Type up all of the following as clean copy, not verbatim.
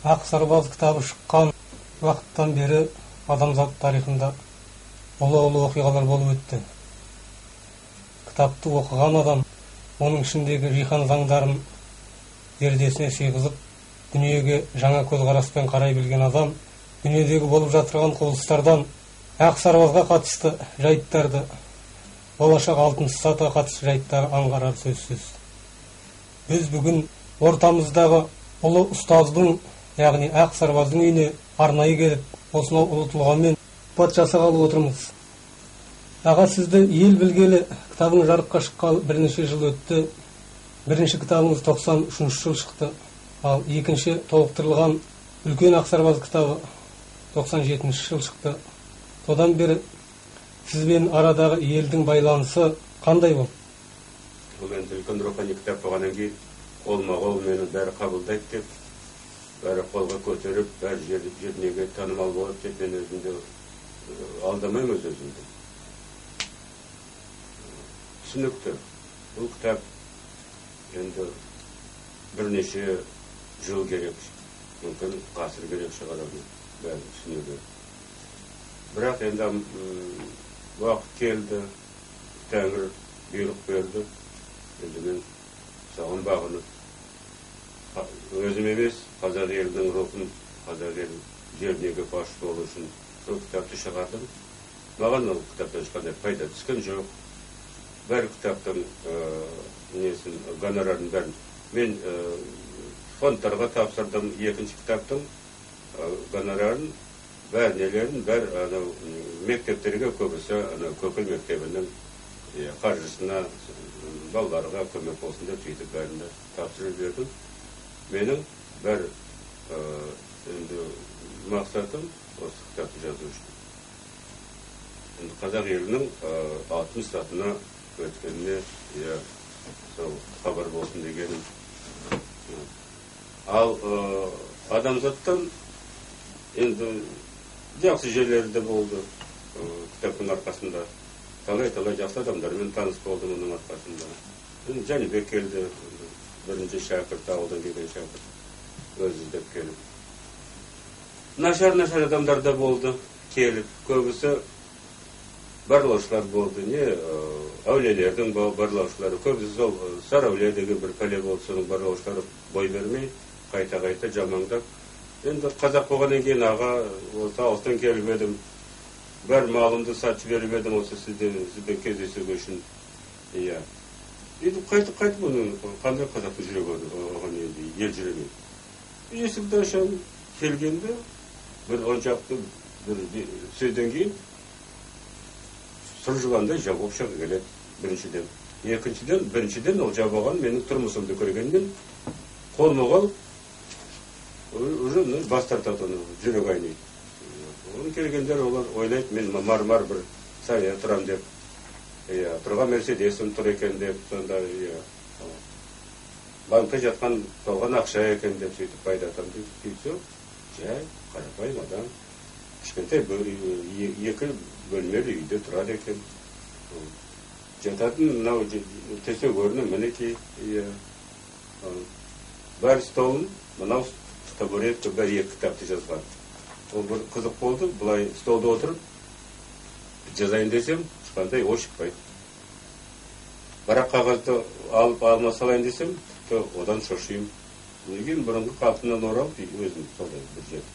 Ақ сарбаз кітабы шыққан уақыттан бері адамзат тарихында ұлы-ұлы оқиғалар болып өтті. Кітапты оқыған адам оның ішіндегі жиһан заңдарын зердесіне сыйғызып, дүниеге жаңа көзқараспен қарай білген адам дүниедегі болып жатырған құбылыстардан ақ сарбазға қатысты жайттарды, болашақ алтыншы сатыға қатысты жайттары аңғарар сөзсіз. Біз бүгін ортамыздағы ұлы ұстаздың, яғни ақ сарбаздың үйіне арнайы келіп, осынау ұлы тұлғамен сұхбат жасағалы отырмыз. Аға, сізді ел білгелі, кітабың жарыққа шыққалы бірнеше жыл өтті. Бірінші кітабыңыз 93 жыл шықты. Ал екінші толықтырылған үлкен ақ сарбаз кітабы 97 жыл шықты. Содан бері сізбен арадағы елдің байланысы қандай болды? Бұл енді үлкен рухани кітап болғаннан кейін қолма-қол мені бәрі қабылдайды деп, бәрі қолға көтеріп, бәрі жердегі танымал болады деп мен өзімді алдамаймын, өз өзімді. Түсінікті. Бұл кітап енді бірнеше жыл керек, мүмкін ғасыр керек шығар оны бәрін түсінуге. Бірақ енді уақыт келді, Тәңір бұйрық берді. Енді мен соған бағынып, өзім емес, қазақ елінің рухын, қазақ елінің жерінегі паш болу үшін сол кітапты шығардым. Маған ол кітаптан ешқандай пайда түскен жоқ. Бәр кітаптың несін, гонорарын бәрін мен фондтарға тапсырдым. Екінші кітаптың гонорарын, бәр нелерін, бәр анау мектептерге, көбісі анау Көкіл мектебінің қаржысына, балаларға көмек болсын деп сөйтіп бәрін де тапсырып жібердім. Менің бәр енді мақсатым осы кітапты жазу үшін. Енді қазақ елінің алтын сатына өткеніне, сол хабар болсын дегенім. Ал адамзаттан енді жақсы жерлері де болды кітаптың арқасында. Талай-талай жақсы адамдармен таныс болдым оның арқасында. Енді Жәнібек келді, бірінші шәкірт, ауылдан келген шәкірт, өзі іздеп келіп. Нашар-нашар адамдар да болды келіп, көбісі барлаушылар болды, не әулиелердің барлаушылары, көбісі сол Сары әулие деген бір пәле болды, соның барлаушылары бой бермей, қайта-қайта жамаңдап. Енді қазақ болғаннан кейін, аға, осы алыстан келіп едім, бәр малымды сатып жіберіп едім осы сізбен кездесуге үшін. Иә. Енді қайтып оның қандай қазақтың жүрегі оған енді ел жүремейді. Есікті ашамын, келгенде бір он шақты бір сөзден кейін сұр жыландай жабылып шыға келеді біріншіден. Екіншіден, біріншіден ол жабылған менің тұрмысымды көргеннен қолма-қол уже бас тартады, оны жүрек айниды. Оның келгендер олар ойлайды, мен мармар бір сарайда тұрам деп. Иә, тұрған Мерседесім тұр екен деп, сонда, иә, банкта жатқан толған ақша екен деп сөйтіп пайда атам деп сөйтсе, жай қарапайым адам кішкентай екі бөлмелі үйде тұрады екен. Жататын мынау төсек орны мінекей, иә. Бәрі столын мынау табуретка, бәрі екі кітапты жазған. Ол бір қызық болды, былай столда отырып жазайын десем, ешқандай ой шықпайды. Бірақ қағазды алып алма салайын десем, тіпті одан шошимын. Неге бұрынғы қалпымнан оралып, өзім сондай бір жерде.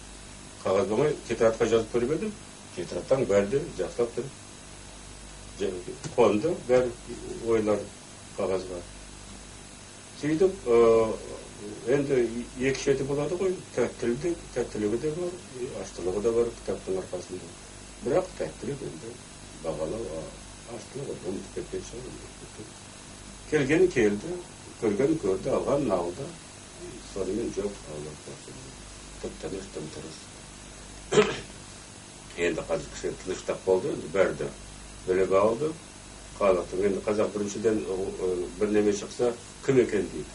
Қағаз болмай, тетрадқа жазып көріп едім, тетрадтан бәрі де жақсылап тұр. Қонды бәрі ойлар қағазға. Сөйтіп, енді екі шеті болады ғой, тәттілігі де бар, аштылығы да бар кітаптың арқасында. Бірақ тәттілік енді бағалау, аштылығы ұмытып кеткен шығар. Келгені келді, көргенін көрді, алғанын алды. Сонымен жоқ, Алла тып-тыныш, тым-тырыс. Енді қазір кішкене тыныштап болды, енді бәрі де біліп алды. Халықтың енді қазақ біріншіден бір неме шықса, кім екен дейді,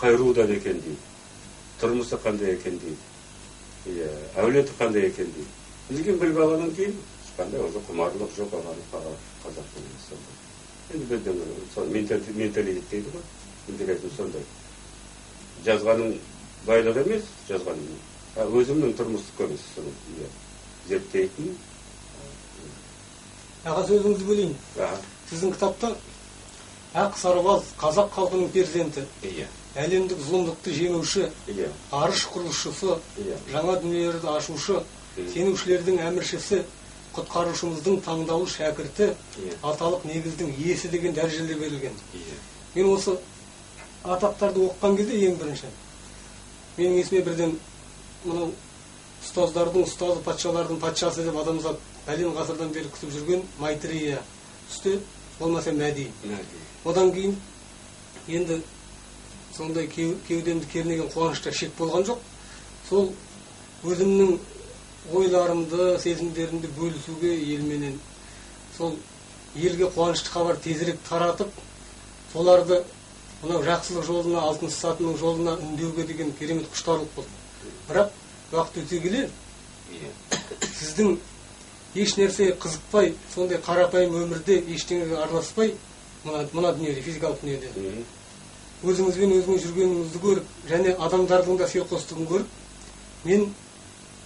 қай рудан екен дейді, тұрмысы қандай екен дейді, әулеті қандай екен дейді. Бізге біліп алғаннан кейін ешқандай уже құмарлық жоқ оған қазақтың сондай. Енді біздің сол менталитет дейді ғой, менталитет сондай. Жазғаның байлық емес жазғаным, өзімнің тұрмыстық көрініс зерттейтін. Аға, сөзіңізді бөлейін. Сіздің кітапта ақ сарбаз қазақ халқының перзенті, әлемдік зұлымдықты жеңуші, арыш құрылысшысы, жаңа дүниелерді ашушы, сенушілердің әміршісі, құтқарушымыздың таңдаулы шәкірті, аталық негіздің иесі деген дәрежелер берілген. Мен осы атақтарды оқыған кезде ең бірінші менің есіме бірден мынау ұстаздардың ұстазы, патшалардың патшасы деп адамзат әлем ғасырдан бері күтіп жүрген Майтрея түсті, болмаса Мәди. Одан кейін енді сондай кеудемді кернеген қуанышта шек болған жоқ. Сол өзімнің ойларымды, сезімдерімді бөлісуге елменен, сол елге қуанышты хабар тезірек таратып, соларды мынау жақсылық жолына, алтын сатының жолына үндеуге деген керемет құштарлық болды. Бірақ уақыт өте келе сіздің еш нәрсеге қызықпай, сондай қарапайым өмірде ештеңеге араласпай, мына дүниеде, физикалық дүниеде өзіңізбен өзіңіз жүргеніңізді көріп, және адамдардың да селқостығын көріп, мен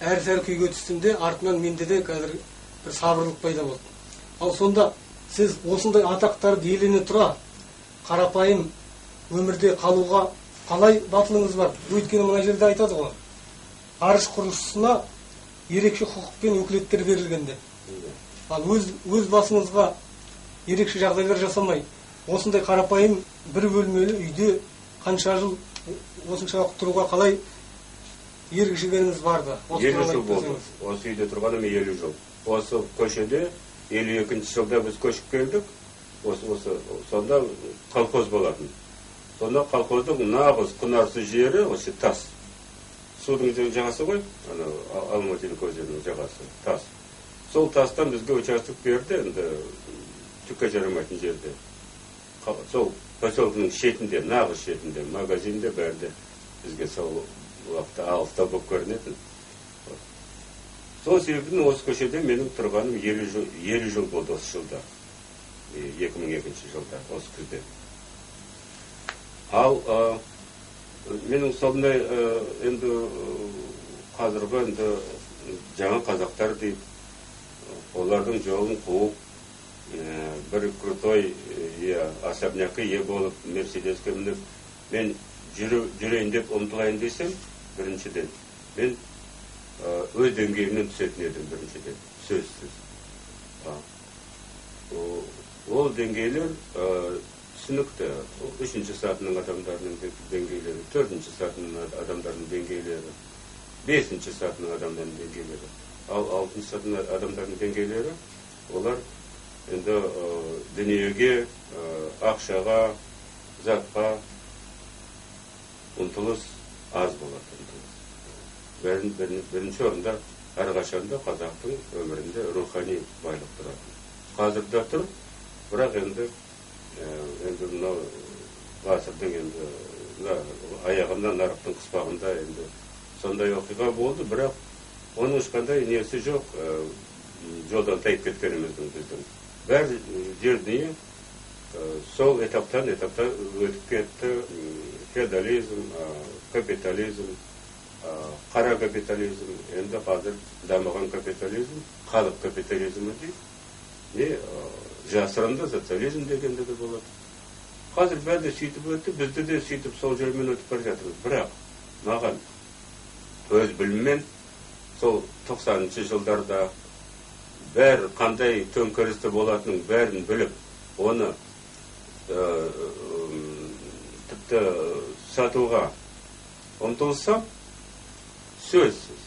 әр-сәр күйге түстім де, артынан менде де қазір бір сабырлық пайда болды. Ал сонда сіз осындай атақтарды иелене тұра қарапайым өмірде қалуға қалай батылыңыз бар? Өйткені мына жерде айтады ғой, арыш құрылысшысына ерекше құқық пен өкілеттер берілгенде. Ал өз басыңызға ерекше жағдайлар жасамай, осындай қарапайым бір бөлмелі үйде қанша жыл осынша уақыт тұруға қалай ерік жігеріңіз барды? 50 жыл болды. Осы үйде тұрғаным 50 жыл. Осы көшеде 52 жылда біз көшіп келдік. Осы сонда колхоз болатын. Сонда колхоздың нағыз құнарсыз жері осы тас. Судың жағасы ғой, анау Алматының өзенінің жағасы, тас. Сол тастан бізге участок берді, енді түкке жарамайтын жерде. Сол поселкінің шетінде, нағыз шетінде, магазинде бәрі бізге сол уақытта алыстау болып көрінетін. Сол себебінен осы көшеде менің тұрғаным 50 жыл болды осы жылда. 2002 жылда, осы күзде. Ал менің сондай енді қазіргі енді жаңа қазақтар дейді, олардың жолын қуып, бір крутой особняққа ие болып, Мерседеске мініп, мен жүрейін деп ұмтылайын десем, біріншіден, мен өз деңгейімнен түсетін едім, біріншіден, сөзсіз. Ол деңгейлер түсінікті. Үшінші сатының адамдарының деңгейлері, төртінші сатының адамдарының деңгейлері, бесінші сатының адамдарының деңгейлері. Ал алтыншы сатының адамдарының деңгейлері, олар енді дүниеге, ақшаға, затқа ұмтылыс аз болады. Бірінші орында әрқашанда қазақтың өмірінде рухани байлық тұрады. Қазір де тұр, бірақ енді мынау ғасырдың енді аяғында, нарықтың қыспағында енді сондай оқиға болды, бірақ оның ешқандай несі жоқ, жолдан тайып кеткеніміздің біздің. Бәрі жер дүние сол этаптан этапта өтіп кетті. Феодализм, капитализм, қара капитализм, енді қазір дамыған капитализм, халық капитализмі дейді. Не жасырынды социализм дегенде де болады. Қазір бәрі де сөйтіп өтті, бізді де сөйтіп сол жолмен өтіп бара жатырмыз. Бірақ маған өз біліммен сол 90-шы жылдарда бәрі қандай төңкерісті болатынын бәрін біліп, оны тіпті сатуға ұмтылсам, сөзсіз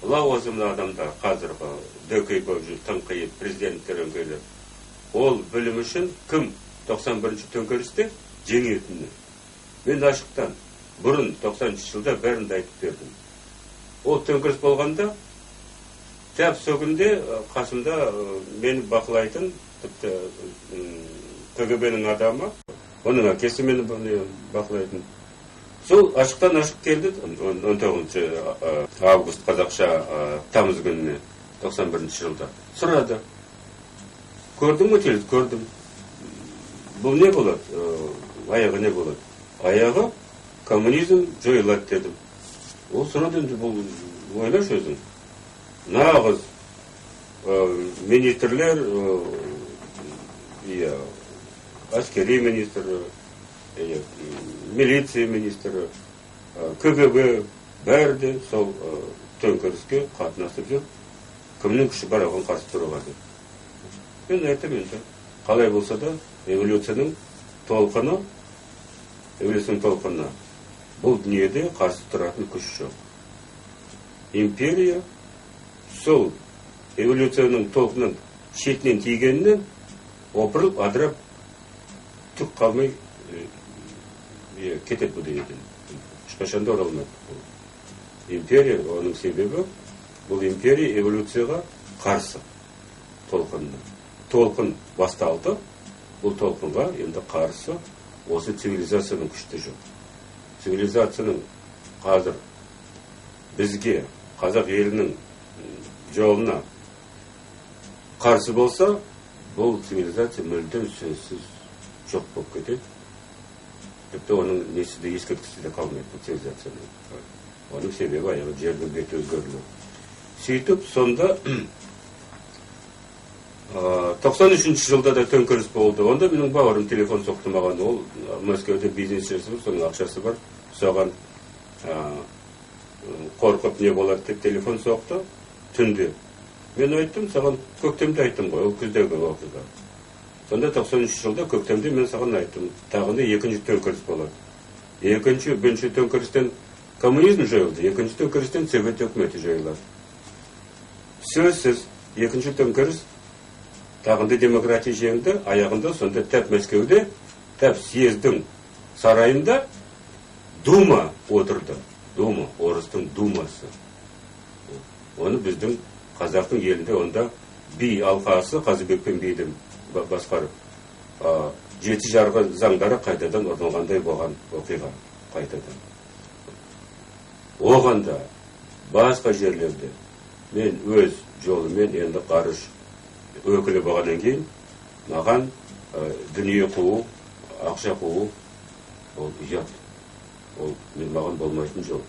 лауазымды адамдар, қазіргі дөкей болып жүр, тыңқиып, президенттер өңкейлер, ол білім үшін кім 91-ші төңкерісте жеңетіні. Мен ашықтан бұрын 90-шы жылда бәрін де айтып бердім. Ол төңкеріс болғанда, тәп сол күнде қасымда мені бақылайтын, тіпті КГБ-нің адамы, оның әкесі мені бақылайтын. Сол ашықтан ашық келді, 19 август қазақша тамыз күніне, 91 жылда. Сұрады. Көрдің бе телевизор? Көрдім. Бұл не болады? Аяғы не болады? Аяғы коммунизм жойылады дедім. Ол сонада енді бұл ойлашы өзің. Нағыз министрлер, әскери министр, милиция министрі, КГБ, бәрі де сол төңкеріске қатынасып жүр. Кімнің күші бар оған қарсы тұруға деп. Мен айттым енді, қалай болса да эволюцияның толқыны, бұл дүниеде қарсы тұратын күш жоқ. Империя сол эволюцияның толқынын шетінен тигенінен опырылып, адырап, түк қалмай кетеді бұл дүниеден. Ешқашан да оралмайды. Империя, оның себебі, бұл империя эволюцияға қарсы толқынына. Толқын басталды, бұл толқынға енді қарсы осы цивилизацияның күшті жоқ. Цивилизацияның қазір бізге, қазақ елінің жолына қарсы болса, бұл цивилизация мүлдем сөзсіз жоқ болып кетеді. Тіпті оның несі де, ескерткіші де қалмайды бұл цивилизацияның. Оның себебі аяғы жердің беті өзгерілу. Сөйтіп, сонда 93 жылда да төңкеріс болды. Онда менің бауырым телефон соқты маған. Ол Мәскеуде бизнес жасап, соның ақшасы бар. Соған қорқып не болады деп телефон соқты түнде. Мен айттым, саған көктемде айттым ғой, ол күздегі оқиға. Сонда 93 жылда көктемде мен саған айттым, тағы да екінші төңкеріс болады. Бірінші төңкерістен коммунизм жойылды, екінші төңкерістен совет өкіметі жойылады. Сөзсіз екінші төңкеріс тағы да демократия жеңді, аяғында сонда тәп Мәскеуде, тәп съездің сарайында Дума отырды. Дума, орыстың думасы. Оны біздің қазақтың елінде онда би алқасы Қазыбек пен биді басқарып, жеті жарғы заңдары қайтадан орналғандай болған оқиға қайтадан. Оған да басқа жерлерде мен өз жолымен енді ғарыш өкілі болғаннан кейін маған дүние қуу, ақша қуу ол ұят. Ол мен маған болмайтын жол.